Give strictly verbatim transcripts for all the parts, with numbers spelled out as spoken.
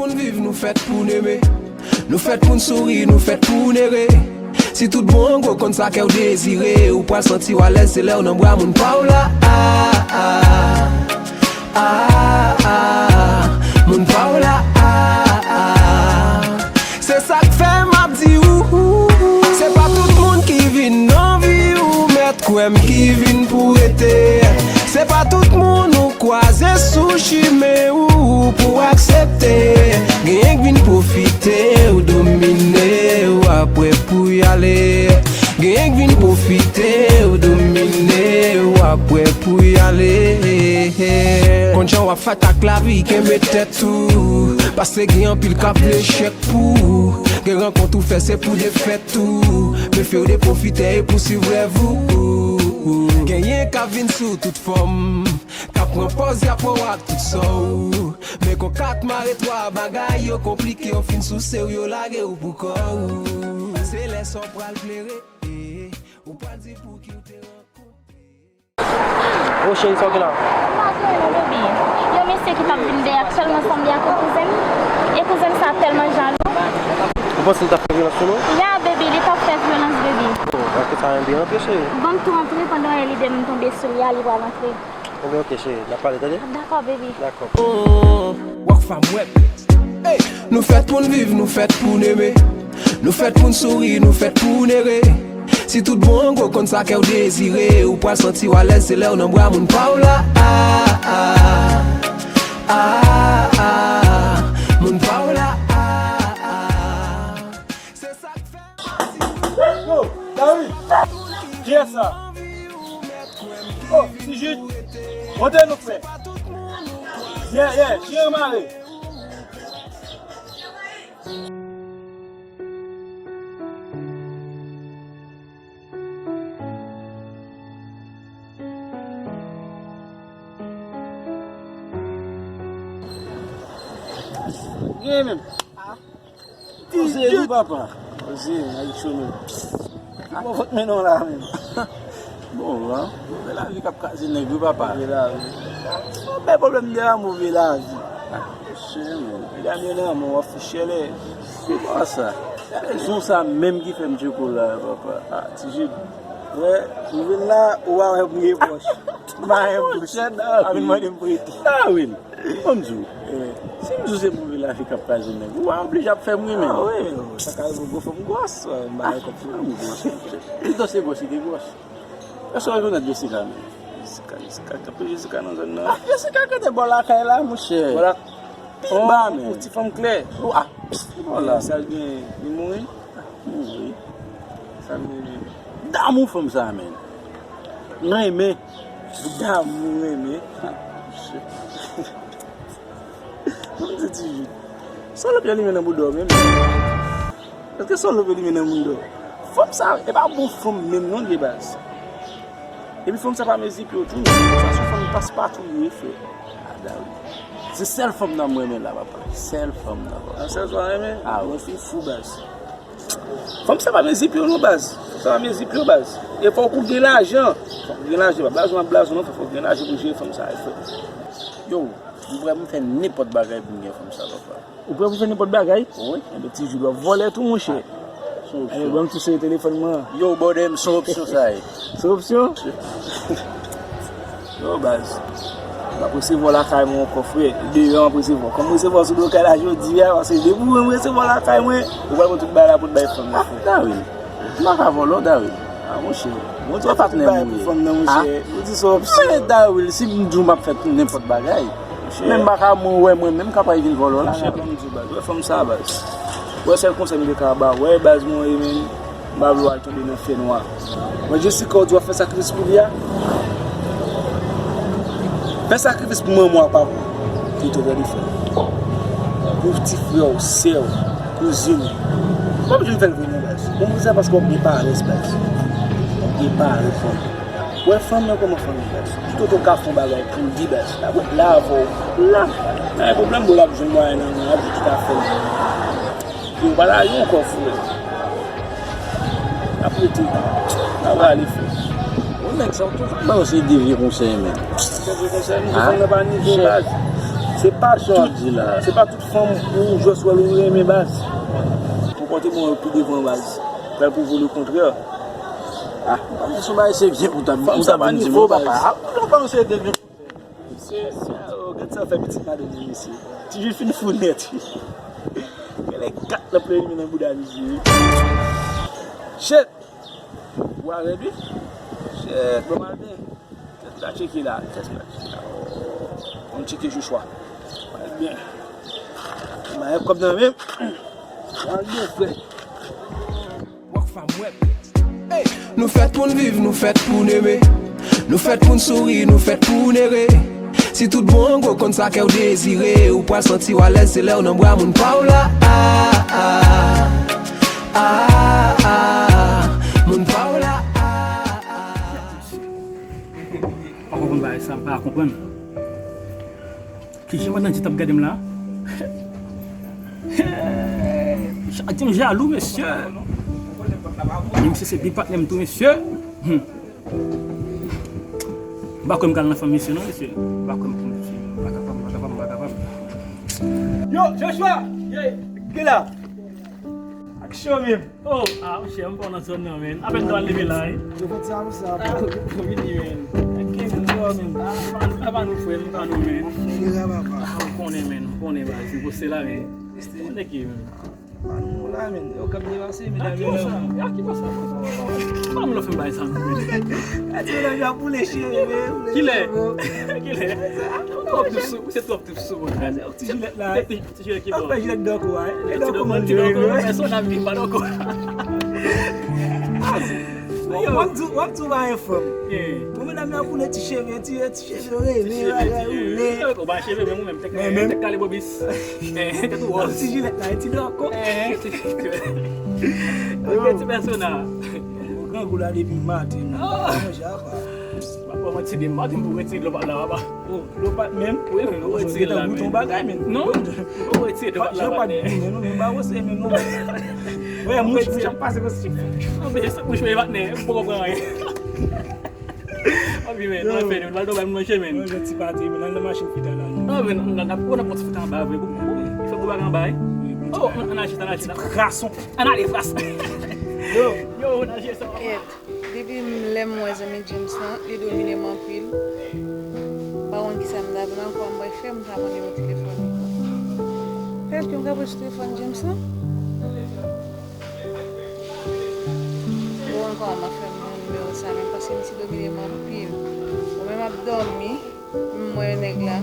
Pou n viv, nou fèt pou n eme. Nou fèt pou n souri, nou fèt pou n ere. Si tout bon gwo konn sa kè w dezire, ou pral santi w alèz, se lè w nan bra moun pa w la. Ah, ah, ah, ah, moun pa w la. Ah, ah. Se sa k fè m ap di ou, se pa tout moun ki vin nan vi ou, mèt kwè m ki vin pou rete. Se pa tout moun ou kwaze sou chimen ou pou aksepte. Genyen k vin pwofite ou domine ou apre pou y ale. Genyen k vin pwofite ou domine ou apre pou y ale. Konn jan w ap fèt ak lavi, kenbe tèt ou. Paske gen anpil k ap vle echèk pou ou. Gen rankont ou fè, se pou defèt ou. Mefe w de pwofitè e pousuiv rèv ou. Genyen k ap vin sou tout fòm, k ap pran pòz y ap wè w ak tout sa w. Men kon kat mare twa, bagay yo konplike, yo fin souse w, yo lage w pou kò w. Se lè sa w pral plere, ou pral di pouki w te rankontre. O cheri, sa w gen la? M pa gen anyen non, baby. Yon mesye ki t ap vin dèyè aktyèlman sanble ak yon kouzen m. E kouzen m sa tèlman jalou. Ou panse l t ap fè vyolans sou nou? Ya, baby, li t ap fè vyolans, baby. Oh, antre sa renmen antre, cheri. Ban m tou antre pandan lide m tonbe sou li a, li pral antre. Enben, ok, cheri, n ap pale, tande? Dakò, baby. Dakò. Rockfam Web. Hey! Nou fèt pou n viv, nou fèt pou n eme. Nou fèt pou n souri, nou fèt pou n ere. Si tout bon gwo konn sa kè w dezire, ou pral santi w alèz, se lè w nan bra moun pa w la. Ah, ah, ah, ah, moun pa w la. Ah, ah. Se sa k fè. Yo, David, kiyès sa? Oh, Ti Jid, monte non, frè. Yeah, yeah, chire mare. Gen menm. Ti Jid, papa. Oze, Ayisyen menm. Bon, fout men non la menm. Bon, an, move lavi k ap kraze nèg wi, papa. Move lavi. Yon bèl pwoblèm de a, move lavi. Monchè, menm. Medam yo nan men w ap fè chèlè. Se pa sa. Rezon sa menm ki fè m tcheko la, papa. Ah, Ti Jid. Wè, m vin la, ou pa wè m gen pòch. M pa gen pòch. Monchè, Darwin. A vin mande m prete. Darwin. Ban m di w, si m di w se move lavi k ap kraze nèg, ou a oblije ap fè m ri menm. Ah wi, sa ka rive gwo fanm gwòs, m bagay kòb fanm gwòs. Pito se gwòs, li te gwòs. Èske w rekonèt Jessica menm? Jessica, Jessica, kanpe Jessica nan zòn nan. Ah, Jessica kote bò lakay la, monchè. Bò la, pi ba menm. Yon ti fanm klè. Ou a, bò la. Sa l gen, li mouri? Mouri. Sa l gen? Damou fanm sa menm. Renmen. Damou renmen. Mwen di Ti Jid. Salòp yo limen nan bouda w menm. Èske salòp yo limen nan bouda w? Fanm sa, e pa bon fanm menm non de baz. Epi fanm sa pa mezi pye w tou. Sa se fanm paspatou li ye, frè. Ah, David. Se sèl fanm nan mwen renmen la, papa. Sèl fanm nan. Ah, sèl sa renmen? Ah, wi. Mwen fin fou baz. Fanm sa pa mezi pye w non baz. Fanm sa pa mezi pye w baz. E fòk ou gen lajan. Fòk ou gen lajan. Pa blazon ap blazon non, fòk ou gen lajan pou jere fanm sa, frè. Yo, m prè pou m fè nenpòt bagay pou m gen fanm sa, papa. Ou prè pou fè nenpòt bagay? Wi. Enben, Ti Jid, w ap vòlè tou, monchè. Enben, ban m tou sere telefòn mwen. Yo, brother, m se yon opsyon sa ye. Se yon opsyon? Yo, baz. M ap resevwa w lakay mwen ankò, frè. Deyò, m ap resevwa w. Kòm m resevwa w sou do kay la jodi a, paske depi w resevwa w lakay mwen, ou pral pran tout bagay la pou t bay fanm nan, frè. Ah, Darwin. M pa ka vòlè w, Darwil. Ah, monchè. Bon, ou patnè m ou ye. Ou di sa w ap fè. Men Darwil, si m di w m ap fè nenpòt bagay, menm m pa ka mwen wè mwen menm k ap al vin vòlè w la. Monchè, ban m di w, baz. Wè fanm sa, baz. Wè sèl konsèy m te ka ba w. Wè baz mwen ye menm. M pa vle w al tonbe nan fènwa. Wè Jessica, ou di w ap fè sakrifis pou li a. Fè sakrifis pou manman w ak papa w. Pito, gade frè. Pou ti frè w, sè w, kouzin ou. Pa oblije fè l vre non, baz. Ou konprann sa paske w ap gen parès, baz. W ap gen parès, baz. Wè fanm nan kòman fanm ye, baz. Tout otan w ka fè yon bagay pou li, baz. L ap ret la avè w. La. Nan yon pwoblèm, bon, l ap jwenn mwayen nan men, l ap jwenn kit afè l. Yo, pa lage ankò, frè. N ap rete. N ap rale, frè. Yon nèg sa, ou toujou ap ba yo se de vye konsèy, men. Se vye konsèy, nou, fanm nan pa nivo, baz. Se pa tout, se pa tout fanm ou jwès wè l ou renmen baz. Pou konte bon pi devan baz. Pral pwouve w le kontrè. Ah, se yon bagay serye pou ta, pou ta vin di mwen papa. Ah, nou pa yon serye de Se, se, oh, gad sa fè pitit madanm li, mesye. Ti jil fin fou nèt. Gen lè kat nan plè li nan bouda misye, wi. Shit! Ou avè li? Shit, bon maten. Tèt la tcheke la, tèt la tcheke la. Oh, ann tcheke Joshua. Pral byen. Bagay kòb nan men. Pral byen, frè. Rockfam Web. Nou fèt pou n viv, nou fèt pou n eme. Nou fèt pou n souri, nou fèt pou n ere. Si tout bon gwo konn sa kè w dezire, ou pral santi w alèz, se lè w nan bra moun pa w la. Ah, ah, ah, ah, moun pa w la. Ah, ah. Pa konprann bagay sa, m pa konprann. Kijan madanm ti t ap gade m la? Sa di m jalou, mesye. Menm si se bi patnè m tou, mesye. Hmm. M pa kwè m kal nan fanm misye non, mesye. M pa kwè m, mesye. M pa kapab, m pa kapab, m pa kapab. Yo, Joshua! Ye, ki la? Aksyon menm. Oh, ah, monchè, m pa nan zòn nan, men. Apèn m t al leve la, wi. Yo fè ti avans la, ah, bro. Vini, men. Kevin, bro, men. Ah, pa nou, pa nou, frè, pa nou, men. Nèg la, papa. Ah, m konnen, men. M konnen, men. Se pou se la, men. Konnen ki, men. Pa nou la, men. Yo, k ap devase, medam yo, men. A ki sa? A ki sa? Pa nou lè w fin bay sa, men. A ti medam yo ap boule cheve, men. Kilè? Kilè? Twòp trip sou, se twòp trip sou mwen. Ti jilèt la. Ti jilèt ki bò? Ap fè jilèt dan kou a, wi. Ti dan kou, ti dan kou, pèsonaj ki pa dan kou. W ap di, w ap di w pa gen fanm. Bon, medam yo ap boule ti cheve, ti, ti cheve rele, bagay boule. Ou pa cheve, men ou menm, tèt kale bobis. Tèt ou wòz. Ti jilèt la, ti dan kou. Ok, ti pèsonaj. Grangou la depi maten, men. Manje apa. M ap pran ti de maten pou retire dlo pa la, apa. Oh, dlo pa t menm. Wi, wi, ou retire la, men. Bouton bagay, men. Non, ou retire dlo pa la, men. Jan pa t di, men, non, men, ba wose, men, non. Wè, mouch, mouch ap pase konsi. Non, men, se mouch, men, patnè, m poko pran anyen. Anpi, men, nou fè, nou al dòmi manje, men. Mwen, ti pati, men, al nan machin pita la, non. Non, men, n ap, n ap pran ti fita anba, vre, pou, pou, fè gwo bagay anba, wi. Oh, ann al chita, ann al chita. Krason. Ann ale, kras. Yo. Yo, ann al chita. Depi m, lè m wè zanmi James lan, li domine m anpil. M pa konn kisa m ta vle ankò, m wè fè m ta pran nimewo telefòn li. Pèp, m ka pran sou telefòn James lan? Bon, ankò, m ap fè m yon nimewo sa, men paske misye domine m anpil. Bon, men m ap dòmi, m wè nèg la.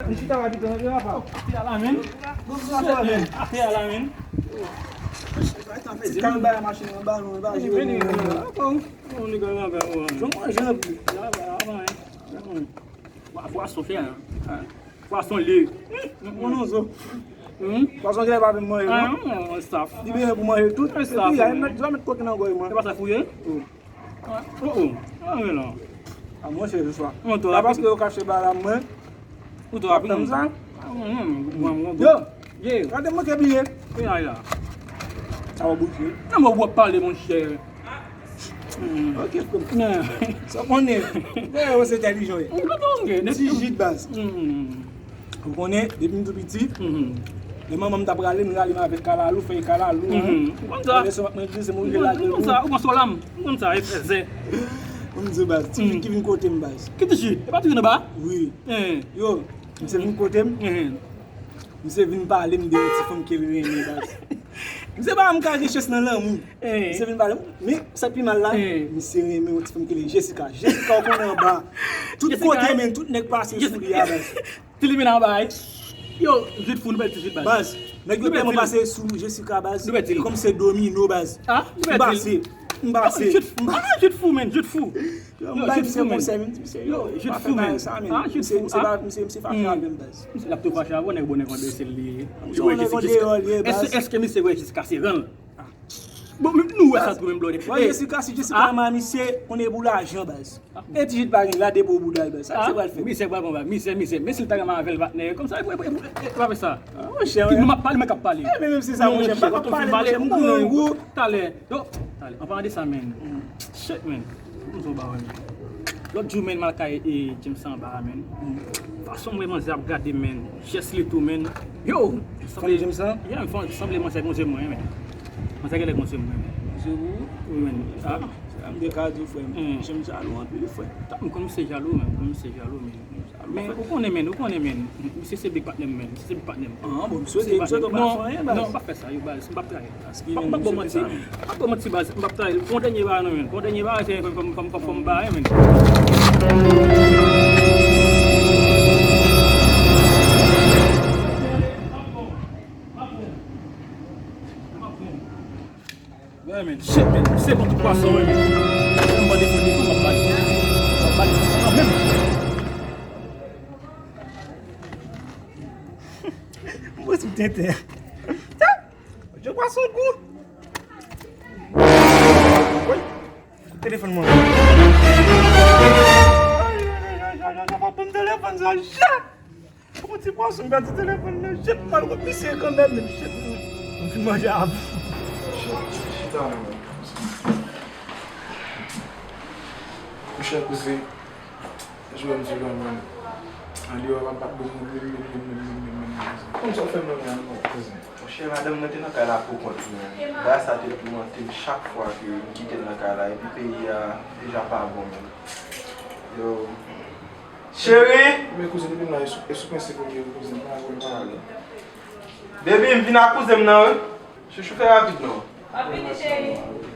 Li chita rapid, non, papa. Atè a la, men. Atè a la, men. Ti kal bay machin nan ba nou, ba jere nou. Bon, nèg la, ba, bon. Jan manje anpil. Pwason fè, hein. Pwason li. Mwen non zo. Pwason ki pa vin manje, non? Staff. Li bezwen pou manje tout. Staff. Epi, a met, met kote nan gòj mwen. Se pa sa fouye? Oh, oh. Ah, men non. A mwen, se jiswa. Mwen, to rapid. Paske yo kache ba la mwen. Ou to rapid, non? Sa? Ah, mwen, mwen, mwen. Yo! Ye! Gade mwen ke bliye. Kounye a la. A w bouche. Nan mwen w ap pale, monchè. Ok, frè m. Sa w konnen. Gade, ou se entèlijan, wi. Ti jit baz. Ou konnen, depi m tou piti, lè manman m t ap rale m, rale m avèk kalalou, fèy kalalou, hein. Ou konn sa. Lè sou m ap manje, se m oblije lage. Ou konn sa, ou konn sa, ou konn sa, e fè zè. Ou m di baz, ti jit ki vin kote m, baz. Ki ti jit? E pa ti jit anba? Wi. Yo, misye vin kote m. Misye vin pale m de yon ti fanm ke l renmen, baz. Misye pa m ka gen chans nan lanmou. Misye vin pale m, men sa k pi mal la, misye renmen yon ti fanm ki rele Jessica. Jessica, ou konnen anba. Tout kote, men, tout nèg pase sou li a, baz. Ti limena anba, wi. Yo, jit fou, nou bèl ti jit, baz. Baz, nèg yo tèlman pase sou Jessica, baz. Kòm se domino, baz. Ou pase. M pase. Jwèt fou, ah, jwèt fou, menn, jwèt fou. Yo, m bay misye konsèy, menn, misye, yo, pa fè bagay sa, menn. Misye, misye pa, misye, misye fache avè m, baz. Misye l ap tou fache avè w, nèg bonè konn de sèl li ye. Misye wè Jesi jiska, èske, èske misye wè Jesi kase ran l? Bon, menm nou wè sa tou menm, blòdè. Wè Jesi kase, Jesi pa mal, misye konn e pou lajan, baz. E ti jit pa gen la depi w bouda l, baz. Sa misye pral fè? Misye pral pran bal, misye, misye. Men si l ta renmen avè l, patnè, kòmsa, e, e, e, e, pa fè sa. Ah, monchè, ki nou m ap pale, mwen k ap pale. E, men menm si sa, monchè, m pa pale, m konnen w gou. Talè, yo, talè, an palan de sa, menn. Shit, menn. Fò m di w yon bagay, menn. Lòt jou, menn, m al kay, e, James anba a, menn. Fason m wè manzè ap gade m, menn. Jès li tou, menn. Yo! Fanm James lan? Yeah, m fè, sanble manzè gonze mwen, menn. Manzè genlè gonze mwen, menn. Gonze pou ou? Wi, menn. Ah. Sa m te ka di w, frè m. James jalou anpil, frè. M konn misye jalou, menn. M konn misye jalou, menn. Men ou konnen, menn, ou konnen, menn. Misye se big patnè m, menn. Misye se big patnè m. Ah, bon, m swete, m swete w pa fè anyen, baz. Non, non, pa fè sa, yo, baz. M p ap trayi. Paske, menn, m p ap ba w manti. M p ap ba w manti, baz. M p ap trayi. Fè yon dènye bagay, non, menn. Fè yon dènye bagay, se fò m, fò m, fò m, fò m ba, menn. Yeah, man. Shit, man. Se bon tout pwason, wi, man. Mwen mande pou li, pou mwen bali. Mwen bali. Nan menm. Mwen sou tenten. Sa, je pwason gou. Woy. Telefòn mwen. Ay, ay, ay, ay, ay, ay, ay, telefòn sa, shit. Pou ti pwason, m pèdi telefòn nan. Shit, m al kot misye kanmenm, men shit, m fin manje avan. Chita, chita, non. Monchè, kouzen, jwè m di lòt, man. Andeyò a pa t bon moun menm, menm, menm, menm, menm, menm, menm, kouzen. Konn sa w fè m nan men an, non, kouzen. Monchè, madanm mwen te nan kay la pou kont li, man. Bagay sa te toumante m chak fwa ke m kite l nan kay la, epi peyi a deja pa bon, man. Yo. Cheri! Men kouzen, depi m la, e sou, e sou prensip ou m ye, kouzen, m pa vle pale. Baby, m vin ak kouzen m nan, wi. Chouchou, fè rapid, non. M ap vini, cheri.